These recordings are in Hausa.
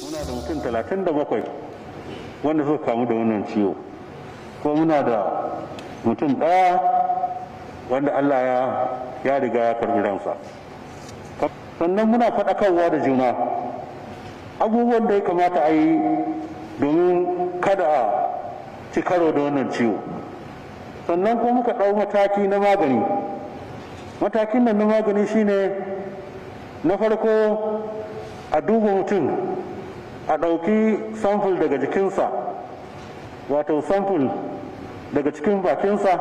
Muna da mutum 37 wanda suka kamu da wannan ciwo, ko muna da mutum ɗaya wanda Allah ya riga ya karɓi ransa. Sannan muna faɗakarwa da juna abubuwan da ya kamata a yi domin kada a ci karo da wannan ciwo. Sannan kuma muka ɗau mataki na magani. Matakin nan na magani shine na farko a duba mutum, a ɗauki samfur daga jikinsa, wato samfur daga cikin bakinsa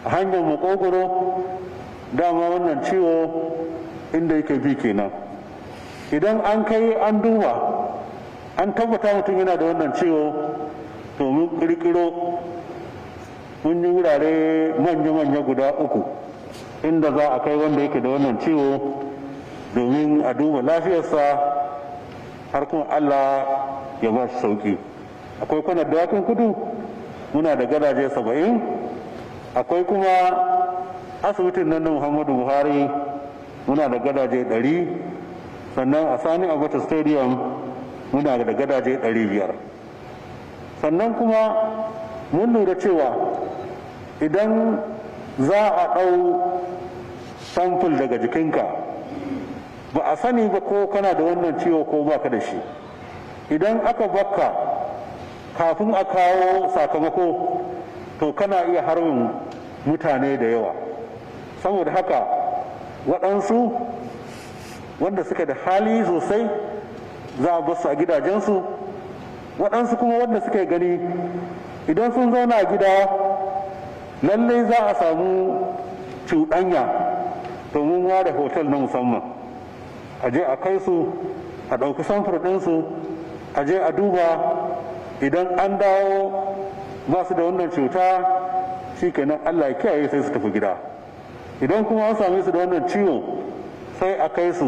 a hanyar makogoro. Dama wannan ciwo inda yake bi kenan. Idan an kai an duba an tabbata mutum yana da wannan ciwo, to mun kirkiro mun yi wurare manya-manya guda 3 inda za a kai wanda yake da wannan ciwo domin a duba lafiyarsa har kuma Allah ya ba shi sauki. Akwai Kwanar Dawakin Kudu, muna da gadaje 70. Akwai kuma asibitin nan na Muhammadu Buhari, muna da gadaje 100. Sannan a Sani Abacha Stadium muna da gadaje 500. Sannan kuma mun lura cewa idan za a ɗau samfur daga jikinka, ba a sani ba ko kana da wannan ciwo ko ba ka da shi. Idan aka bakka kafin a kawo sakamako, to kana iya harbin mutane da yawa. Saboda haka waɗansu wanda suka da hali sosai za a basu a gidajensu, waɗansu kuma wanda suka gani idan sun zauna a gida lallai za a samu cuɗanya, to mun ware hotel na musamman, a je a kai su, a ɗauki samfur ɗinsu, a je a duba. Idan an dawo ba su da wannan cuta, shikenan Allah ya kiyaye, sai su tafi gida. Idan kuma an same su da wannan ciwo, sai a kai su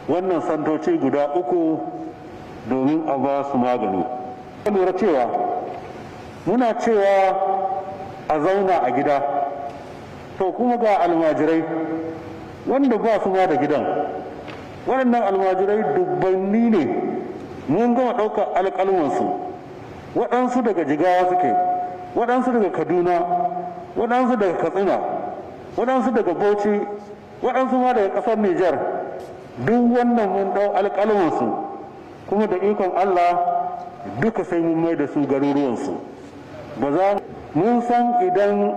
wannan santoci guda 3 domin a ba su magani. Lura cewa muna cewa a zauna a gida, to kuma ga almajirai wanda ba su ma da gidan. Waɗannan almajirai dubbanni ne, mun gama ɗaukar alƙalmansu. Waɗansu daga Jigawa suke, waɗansu daga Kaduna, waɗansu daga Katsina, waɗansu daga Bauchi, waɗansu ma daga ƙasar Nijar. Duk wannan mun ɗau alƙalmansu, kuma da ikon Allah duka sai mun mai da su garuruwansu. Ba za mun san idan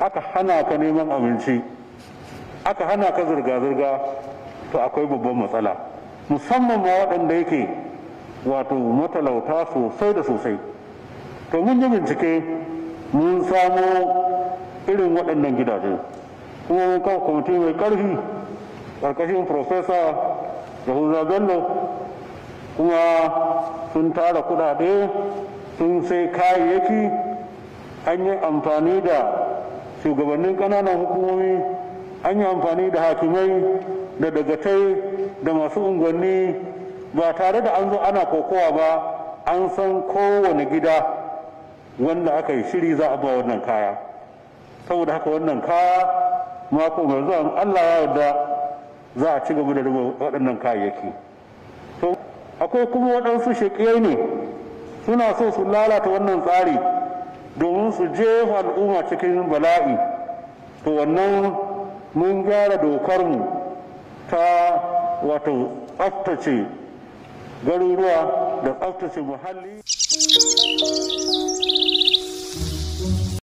aka hana ka neman abinci, aka hana ka zirga-zirga, to akwai babban matsala, musamman ma waɗanda yake wato matalauta sosai da sosai. To mun yi bincike, mun samo irin waɗannan gidaje, kuma mun kawo kwamiti mai ƙarfi ƙarƙashin Profesa Yahuza Bello, kuma sun tara kuɗaɗe, sun sai kayayyaki. An yi amfani da shugabannin ƙananan hukumomi, an yi amfani da hakimai da dagatai da masu unguwanni, ba tare da an zo ana kokowa ba. An san kowane gida wanda aka yi shiri za a ba wannan kaya. Saboda haka wannan kaya mako mai zuwa Allah ya yarda za a ci gaba da rubuta waɗannan kayayyaki. To akwai kuma waɗansu sheƙiyai ne suna so su lalata wannan tsari domin su jefa al'umma cikin bala'i. To wannan mun gyara dokarmu ta wato tsaftace garuruwa da tsaftace muhalli.